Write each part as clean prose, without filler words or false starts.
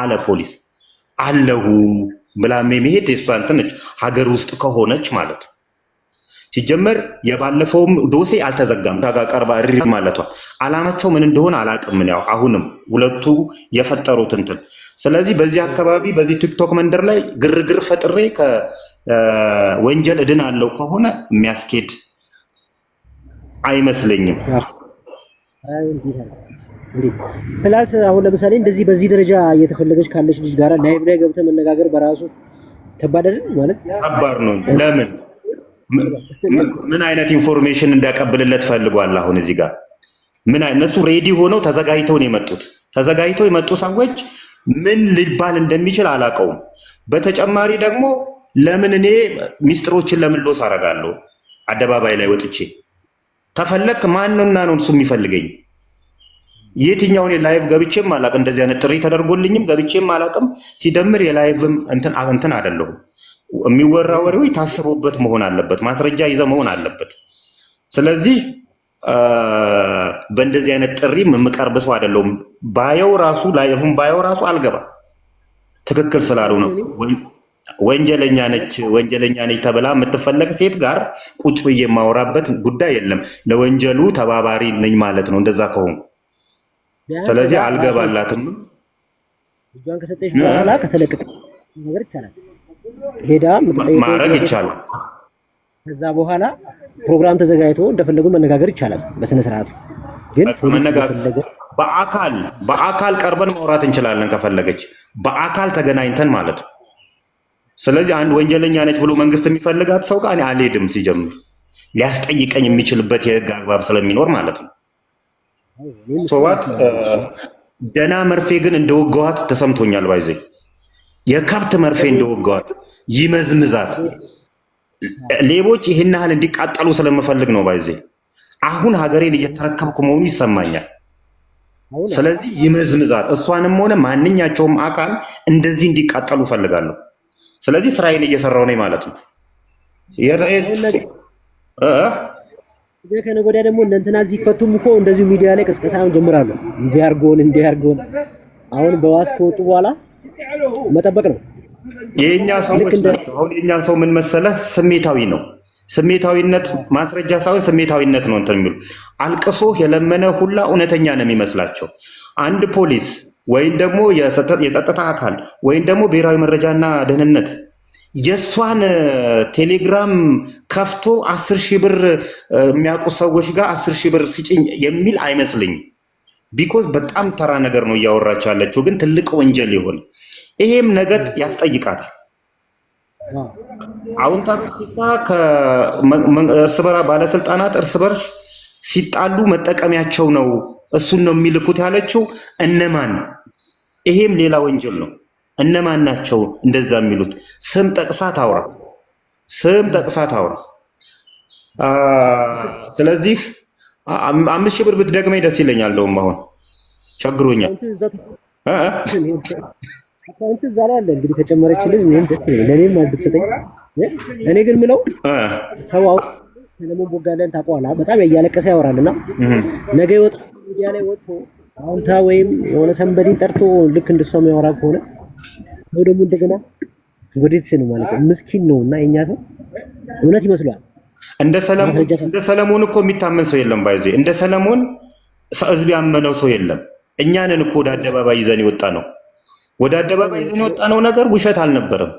አለ ፖሊስ አለሁ ብላ መሄድ የእሷ እንትን ነች፣ ሀገር ውስጥ ከሆነች ማለት ነው። ሲጀመር የባለፈውም ዶሴ አልተዘጋም። ጋጋ ቀርባ እሪ ማለቷ አላማቸው ምን እንደሆነ አላቅም። ያው አሁንም ሁለቱ የፈጠሩት እንትን፣ ስለዚህ በዚህ አካባቢ በዚህ ቲክቶክ መንደር ላይ ግርግር ፈጥሬ ከወንጀል እድን አለው ከሆነ የሚያስኬድ አይመስለኝም። Plus አሁን ለምሳሌ እንደዚህ በዚህ ደረጃ እየተፈለገች ካለች ልጅ ጋር live ላይ ገብተህ መነጋገር በራሱ ከባድ አይደል? ማለት ከባድ ነው። ለምን ምን አይነት information እንዳቀብልለት ፈልጓል? አሁን እዚህ ጋር ምን እነሱ ready ሆነው ተዘጋጅተው ነው የመጡት። ተዘጋጅተው የመጡ ሰዎች ምን ሊባል እንደሚችል አላውቀውም። በተጨማሪ ደግሞ ለምን እኔ ሚስጥሮችን ለምን loss አደርጋለሁ? አደባባይ ላይ ወጥቼ ተፈለክ ማንና ነው እሱ የሚፈልገኝ? የትኛውን live ገብቼም አላውቅም። እንደዚህ አይነት ጥሪ ተደርጎልኝም ገብቼም አላውቅም። ሲደምር የ live ም እንትን እንትን አይደለሁም። የሚወራ ወሬው ታስቦበት መሆን አለበት። ማስረጃ ይዘ መሆን አለበት። ስለዚህ በእንደዚህ አይነት ጥሪ የምቀርብ ሰው አይደለሁም። ባየው ራሱ live ም ባየው ራሱ አልገባም። ትክክል ስላልሆነ ወንጀለኛ ነች ወንጀለኛ ነች ተብላ የምትፈለግ ሴት ጋር ቁጭ ብዬ የማወራበት ጉዳይ የለም። ለወንጀሉ ተባባሪ ነኝ ማለት ነው እንደዛ ከሆንኩ። ስለዚህ አልገባላትም። እጇን ከሰጠች በኋላ ከተለቀቀ ነገር ይቻላል፣ ሄዳ ማድረግ ይቻላል። ከዛ በኋላ ፕሮግራም ተዘጋጅቶ እንደፈለጉ መነጋገር ይቻላል በስነ ስርዓቱ። ግን በአካል ቀርበን ማውራት እንችላለን ከፈለገች በአካል ተገናኝተን ማለት ነው። ስለዚህ አንድ ወንጀለኛ ነች ብሎ መንግስት የሚፈልጋት ሰው ጋር እኔ አልሄድም። ሲጀምር ሊያስጠይቀኝ የሚችልበት የህግ አግባብ ስለሚኖር ማለት ነው። So what ደና መርፌ ግን እንደወገዋት ተሰምቶኛል። By the way የከብት መርፌ እንደወገዋት ይመዝምዛት። ሌቦች ይህን ያህል እንዲቃጠሉ ስለምፈልግ ነው። By the way አሁን ሀገሬን እየተረከብኩ መሆኑ ይሰማኛል። ስለዚህ ይመዝምዛት። እሷንም ሆነ ማንኛቸውም አካል እንደዚህ እንዲቃጠሉ እፈልጋለሁ። ስለዚህ ስራዬን እየሰራው ነኝ ማለት ነው። ከነገ ወዲያ ደግሞ እነ እንትና ሲፈቱም እኮ እንደዚሁ ሚዲያ ላይ ቅስቀሳ ጀምራሉ። እንዲህ አድርጎን እንዲህ አድርጎን። አሁን በዋስ ከወጡ በኋላ መጠበቅ ነው። የኛ ሰዎች ናቸው። አሁን የኛ ሰው ምን መሰለህ፣ ስሜታዊ ነው። ስሜታዊነት ማስረጃ ሳይሆን ስሜታዊነት ነው እንትን የሚሉ፣ አልቅሶ የለመነ ሁላ እውነተኛ ነው የሚመስላቸው። አንድ ፖሊስ ወይም ደግሞ የጸጥታ አካል ወይም ደግሞ ብሔራዊ መረጃና ደህንነት የእሷን ቴሌግራም ከፍቶ 10,000 ብር የሚያውቁ ሰዎች ጋር 10,000 ብር ስጭኝ የሚል አይመስለኝም። Because በጣም ተራ ነገር ነው እያወራች ያለችው፣ ግን ትልቅ ወንጀል ይሆን ይሄም ነገር ያስጠይቃታል። አሁን ታበርሲሳ ከእርስ በራ ባለስልጣናት እርስ በርስ ሲጣሉ መጠቀሚያቸው ነው፣ እሱን ነው የሚልኩት ያለችው እነማን? ይሄም ሌላ ወንጀል ነው። እነማን ናቸው እንደዛ የሚሉት? ስም ጠቅሳ ታውራ፣ ስም ጠቅሳ ታውራ። ስለዚህ 5,000 ብር ብትደግመኝ ደስ ይለኛል። እንደውም አሁን ቸግሮኛል። Account እዛ ላይ አለ እንግዲህ ከጨመረችልን እኔም ደስ ይለኛል። ለእኔም አልብትሰጠኝ። እኔ ግን ምለው ሰው አሁን ሰለሞን ቦጋለን ታውቀዋለህ? በጣም እያለቀሰ ያወራልና ነገ ይወጣ ሚዲያ ላይ ወጥቶ አሁንታ ወይም የሆነ somebody ን ጠርቶ ልክ እንደሷ የሚያወራ ከሆነ ሰው ደግሞ እንደገና ወዴት ነው ማለት ነው? ምስኪን ነው እና የኛ ሰው እውነት ይመስለዋል። እንደ ሰለሞን እኮ የሚታመን ሰው የለም። By the way እንደ ሰለሞን ህዝብ ያመነው ሰው የለም። እኛንን እኮ ወደ አደባባይ ይዘን የወጣ ነው። ወደ አደባባይ ይዘን የወጣ ነው ነገር ውሸት አልነበረም።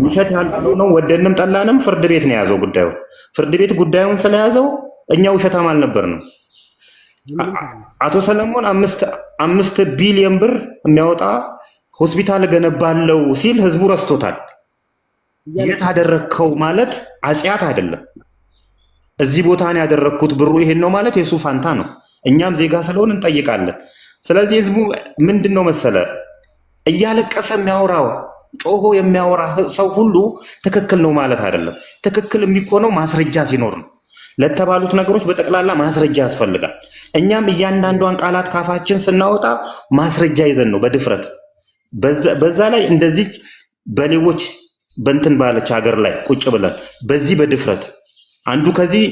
ውሸት ያልነው ነው። ወደንም ጠላንም ፍርድ ቤት ነው የያዘው ጉዳዩን። ፍርድ ቤት ጉዳዩን ስለያዘው እኛ ውሸታም አልነበርንም። አቶ ሰለሞን 5 ቢሊዮን ብር የሚያወጣ ሆስፒታል እገነባለው ሲል ህዝቡ ረስቶታል። የት አደረግከው ማለት አጽያት አይደለም። እዚህ ቦታ ነው ያደረግኩት ብሩ ይሄን ነው ማለት የሱ ፋንታ ነው። እኛም ዜጋ ስለሆን እንጠይቃለን። ስለዚህ ህዝቡ ምንድን ነው መሰለ እያለቀሰ የሚያወራው ጮሆ የሚያወራ ሰው ሁሉ ትክክል ነው ማለት አይደለም። ትክክል የሚኮነው ማስረጃ ሲኖር ነው። ለተባሉት ነገሮች በጠቅላላ ማስረጃ ያስፈልጋል። እኛም እያንዳንዷን ቃላት ካፋችን ስናወጣ ማስረጃ ይዘን ነው በድፍረት። በዛ ላይ እንደዚህ በሌቦች በእንትን ባለች ሀገር ላይ ቁጭ ብለን በዚህ በድፍረት አንዱ ከዚህ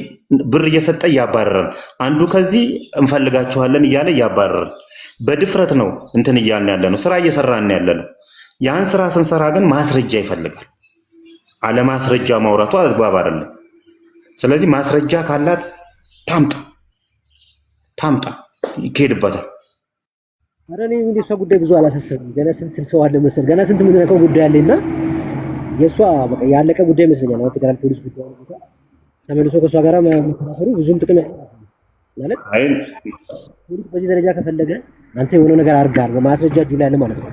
ብር እየሰጠ እያባረረን፣ አንዱ ከዚህ እንፈልጋችኋለን እያለ እያባረረን፣ በድፍረት ነው እንትን እያልን ያለ ነው፣ ስራ እየሰራን ያለ ነው። ያን ስራ ስንሰራ ግን ማስረጃ ይፈልጋል። አለማስረጃ ማውራቱ አግባብ አይደለም። ስለዚህ ማስረጃ ካላት ታምጣ ታምጣ፣ ይካሄድበታል። ኧረ እኔ እንግዲህ እሷ ጉዳይ ብዙ አላሳሰብም። ገና ስንት ሰው አለ መሰል፣ ገና ስንት የምንነካው ጉዳይ አለና የእሷ በቃ ያለቀ ጉዳይ ይመስለኛል። አሁን ፌዴራል ፖሊስ ጉዳይ ተመልሶ ከእሷ ጋር መከራከሩ ብዙም ጥቅም ያለው ማለት ፖሊስ በዚህ ደረጃ ከፈለገ አንተ የሆነ ነገር አድርገሃል በማስረጃ እጁ ላይ አለ ማለት ነው።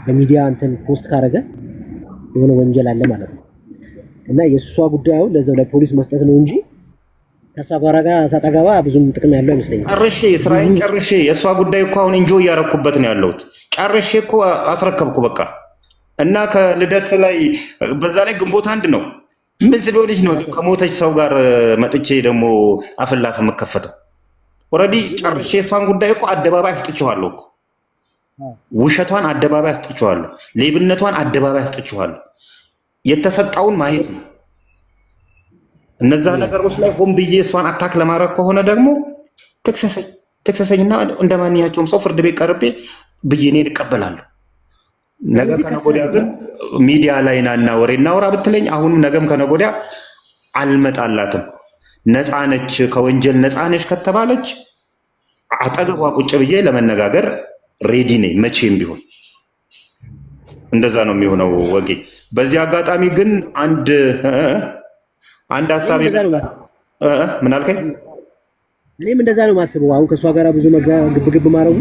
በሚዲያ አንተን post ካረገ የሆነ ወንጀል አለ ማለት ነው። እና የእሷ ጉዳይ አሁን ለዛው ለፖሊስ መስጠት ነው እንጂ ከእሷ ጋር ሳጠገባ ብዙም ጥቅም ያለው አይመስለኝም። ጨርሼ ስራዬን ጨርሼ የእሷ ጉዳይ እኮ አሁን enjoy እያረኩበት ነው ያለሁት። ጨርሼ እኮ አስረከብኩ በቃ። እና ከልደት ላይ በዛ ላይ ግንቦት 1 ነው። ምን ስለሆነች ነው ከሞተች ሰው ጋር መጥቼ ደግሞ አፍላፍ የምከፈተው? Already ጨርሼ የእሷን ጉዳይ እኮ አደባባይ አስጥቼዋለሁ እኮ። ውሸቷን አደባባይ አስጥቼዋለሁ። ሌብነቷን አደባባይ አስጥቼዋለሁ። የተሰጣውን ማየት ነው። እነዛ ነገሮች ላይ ሆን ብዬ እሷን attack ለማድረግ ከሆነ ደግሞ ትክሰሰኝ ትክሰሰኝና እንደ ማንኛቸውም ሰው ፍርድ ቤት ቀርቤ ብዬ እኔን እቀበላለሁ። ነገ ከነገ ወዲያ ግን ሚዲያ ላይ ናና ወሬ እናውራ ብትለኝ አሁንም ነገም ከነገ ወዲያ አልመጣላትም። ነፃ ነች፣ ከወንጀል ነፃ ነች ከተባለች አጠገቧ ቁጭ ብዬ ለመነጋገር ready ነኝ። መቼም ቢሆን እንደዛ ነው የሚሆነው ወጌ። በዚህ አጋጣሚ ግን አንድ አንድ ሀሳብ ምን አልከኝ? እኔም እንደዛ ነው የማስበው። አሁን ከእሷ ጋር ብዙ ግብግብ ማድረጉ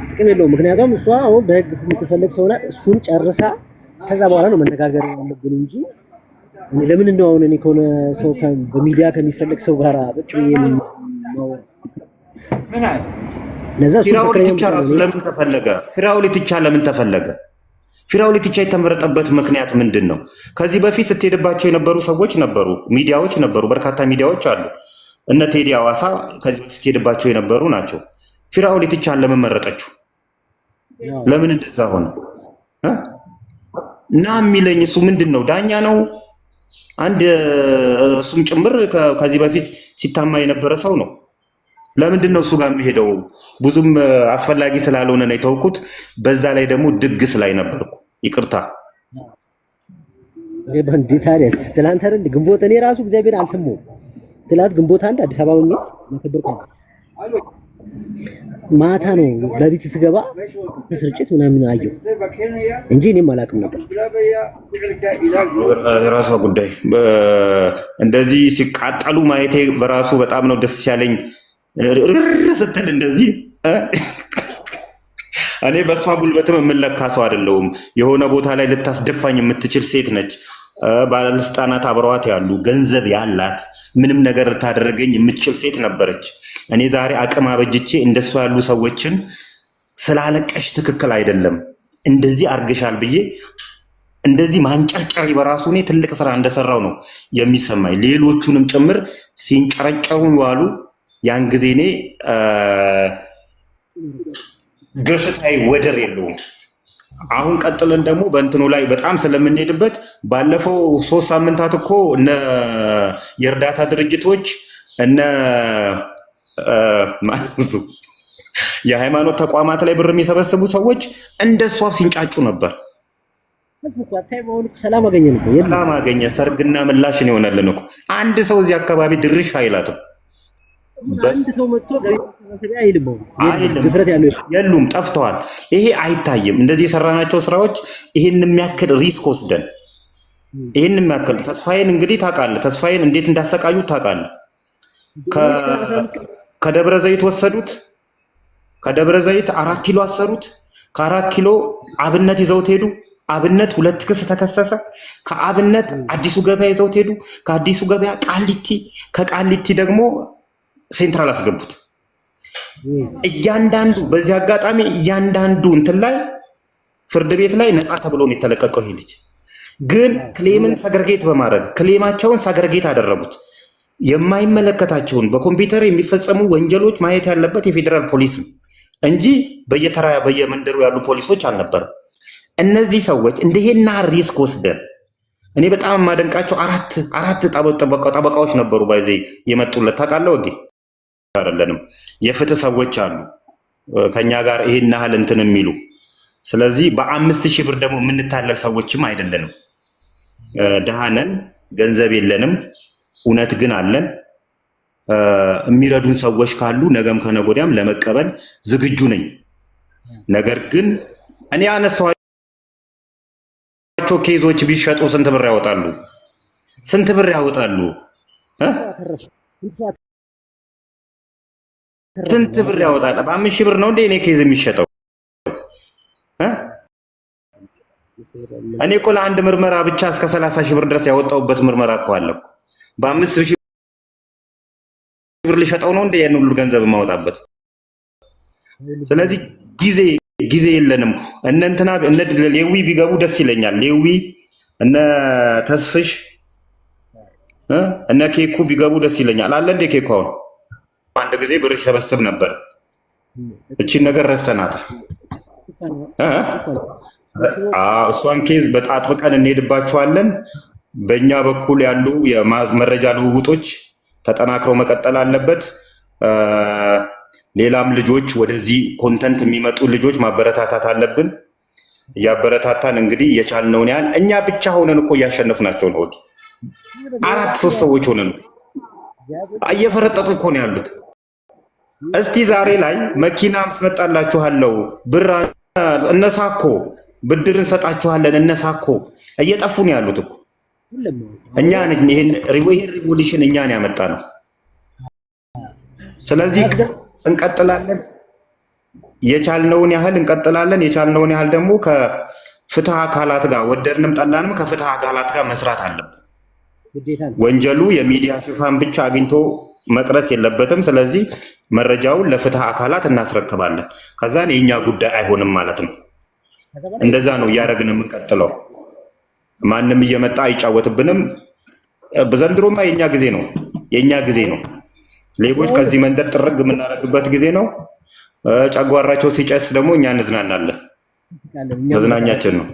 ጥቅም የለውም። ምክንያቱም እሷ አሁን በህግ የምትፈለግ ሰው ናት። እሱን ጨርሳ ከዛ በኋላ ነው መነጋገር ያለብን እንጂ ለምን እንደው አሁን እኔ ከሆነ ሰው በሚዲያ ከሚፈለግ ሰው ጋር ቁጭ ብዬ የማወራው? ለዛ እሱ ፊራኦል ትክክለኛ ኢቲቻ ራሱ ለምን ተፈለገ? ፊራኦል ኢቲቻ ለምን ተፈለገ? ፊራኦል ኢቲቻ የተመረጠበት ምክንያት ምንድን ነው? ከዚህ በፊት ስትሄድባቸው የነበሩ ሰዎች ነበሩ፣ ሚዲያዎች ነበሩ፣ በርካታ ሚዲያዎች አሉ። እነ ቴዲ አዋሳ ከዚህ በፊት ስትሄድባቸው የነበሩ ናቸው። ፊራኦል ኢቲቻን ለምን መረጠችው? ለምን እንደዛ ሆነ? እና የሚለኝ እሱ ምንድን ነው? ዳኛ ነው አንድ እሱም ጭምር ከዚህ በፊት ሲታማ የነበረ ሰው ነው። ለምንድን ነው እሱ ጋር የሚሄደው? ብዙም አስፈላጊ ስላልሆነ ነው የተውኩት። በዛ ላይ ደግሞ ድግስ ላይ ነበርኩ። ይቅርታ። እንዴ ታዲያስ ትላንት አይደል ግንቦት፣ እኔ ራሱ እግዚአብሔር አልሰማሁም። ትላንት ግንቦት 1 አዲስ አበባ ሆኜ ያከበርኩ ማታ ነው ለሊት ስገባ ስርጭት ምናምን አየሁ እንጂ እኔም አላውቅም ነበር። የራሷ ጉዳይ። እንደዚህ ሲቃጠሉ ማየቴ በራሱ በጣም ነው ደስ ያለኝ። ርር ስትል እንደዚህ እኔ በእሷ ጉልበትም የምለካ ሰው አይደለሁም። የሆነ ቦታ ላይ ልታስደፋኝ የምትችል ሴት ነች። ባለስልጣናት አብረዋት ያሉ፣ ገንዘብ ያላት፣ ምንም ነገር ልታደርገኝ የምትችል ሴት ነበረች። እኔ ዛሬ አቅም አበጅቼ እንደሷ ያሉ ሰዎችን ስላለቀሽ ትክክል አይደለም እንደዚህ አርግሻል ብዬ እንደዚህ ማንጨርጨሪ በራሱ እኔ ትልቅ ስራ እንደሰራው ነው የሚሰማኝ። ሌሎቹንም ጭምር ሲንጨረጨሩ ይዋሉ። ያን ጊዜ እኔ ደስታዬ ወደር የለውም። አሁን ቀጥለን ደግሞ በእንትኑ ላይ በጣም ስለምንሄድበት ባለፈው 3 ሳምንታት እኮ እነ የእርዳታ ድርጅቶች እነ የሃይማኖት ተቋማት ላይ ብር የሚሰበስቡ ሰዎች እንደሷ ሲንጫጩ ነበር። ሰላም አገኘን እኮ ሰላም አገኘ። ሰርግና ምላሽ ነው የሆነልን እኮ። አንድ ሰው እዚህ አካባቢ ድርሽ አይላትም። አንድ ሰው መጥቶ አይልም። ድፍረት ያለው የሉም፣ ጠፍተዋል። ይሄ አይታይም። እንደዚህ የሰራናቸው ስራዎች ይሄን የሚያክል risk ወስደን ይሄን የሚያክል ተስፋዬን እንግዲህ ታውቃለህ፣ ተስፋዬን እንዴት እንዳሰቃዩት ታውቃለህ። ከደብረ ዘይት ወሰዱት። ከደብረ ዘይት 4 ኪሎ አሰሩት። ከ4 ኪሎ አብነት ይዘውት ሄዱ። አብነት 2 ክስ ተከሰሰ። ከአብነት አዲሱ ገበያ ይዘውት ሄዱ። ከአዲሱ ገበያ ቃሊቲ፣ ከቃሊቲ ደግሞ ሴንትራል አስገቡት። እያንዳንዱ በዚህ አጋጣሚ እያንዳንዱ እንትን ላይ ፍርድ ቤት ላይ ነፃ ተብሎ ነው የተለቀቀው። ይሄ ልጅ ግን claim ን segregate በማድረግ claim ኣቸውን segregate አደረጉት። የማይመለከታቸውን በኮምፒውተር የሚፈጸሙ ወንጀሎች ማየት ያለበት የፌዴራል ፖሊስ ነው እንጂ በየተራ በየመንደሩ ያሉ ፖሊሶች አልነበረም። እነዚህ ሰዎች እንደሄና risk ወስደን እኔ በጣም የማደንቃቸው አራት ጠበቃዎች ነበሩ። by the way የመጡለት ታውቃለህ። ወጌ አይደለንም የፍትህ ሰዎች አሉ። ከኛ ጋር ይሄን ያህል እንትን የሚሉ። ስለዚህ በ5,000 ብር ደግሞ የምንታለል ሰዎችም አይደለንም። ድሃ ነን፣ ገንዘብ የለንም፣ እውነት ግን አለን። የሚረዱን ሰዎች ካሉ ነገም ከነገ ወዲያም ለመቀበል ዝግጁ ነኝ። ነገር ግን እኔ ያነሳኋቸው case ኦች ቢሸጡ ስንት ብር ያወጣሉ? ስንት ብር ያወጣሉ? እ? ስንት ብር ያወጣል? በ5,000 ብር ነው እንደ እኔ case የሚሸጠው? እ? እኔ እኮ ለአንድ ምርመራ ብቻ እስከ 30,000 ብር ድረስ ያወጣሁበት ምርመራ እኮ አለ እኮ። በ5,000 ብር ልሸጠው ነው እንደ ያን ሁሉ ገንዘብ የማወጣበት? ስለዚህ ጊዜ ጊዜ የለንም። እነ እንትና እነ ሌዊ ቢገቡ ደስ ይለኛል። ሌዊ፣ እነ ተስፍሽ፣ እነ ኬኩ ቢገቡ ደስ ይለኛል። አለ እንደ ኬኩ አሁን አንድ ጊዜ ብር ሲሰበስብ ነበር። እቺን ነገር ረስተናታል። እ? አዎ፣ እሷን case በጣም አጥብቀን እንሄድባቸዋለን። በእኛ በኩል ያሉ የመረጃ ልውውጦች ተጠናክረው መቀጠል አለበት። ሌላም ልጆች ወደዚህ content የሚመጡ ልጆች ማበረታታት አለብን። እያበረታታን እንግዲህ የቻልነውን ያህል እኛ ብቻ ሆነን እኮ እያሸነፍናቸው ነው። Okay፣ አራት ሶስት ሰዎች ሆነን እኮ እየፈረጠጡ እኮ ነው ያሉት። እስቲ ዛሬ ላይ መኪና አስመጣላችኋለሁ፣ ብር እነሳኮ ብድር እንሰጣችኋለን፣ እነሳኮ እየጠፉ ነው ያሉት እኮ። እኛ ነን ይሄን revolution እኛን ያመጣ ነው። ስለዚህ እንቀጥላለን፣ የቻልነውን ያህል እንቀጥላለን። የቻልነውን ያህል ደግሞ ከፍትህ አካላት ጋር ወደድንም ጠላንም ከፍትህ አካላት ጋር መስራት አለብን። ወንጀሉ የሚዲያ ሽፋን ብቻ አግኝቶ መቅረት የለበትም። ስለዚህ መረጃውን ለፍትህ አካላት እናስረክባለን። ከዛን የእኛ ጉዳይ አይሆንም ማለት ነው። እንደዛ ነው እያደረግን የምንቀጥለው። ማንም እየመጣ አይጫወትብንም። ዘንድሮማ የእኛ ጊዜ ነው፣ የእኛ ጊዜ ነው። ሌቦች ከዚህ መንደር ጥርግ የምናደርግበት ጊዜ ነው። ጨጓራቸው ሲጨስ ደግሞ እኛ እንዝናናለን። መዝናኛችን ነው።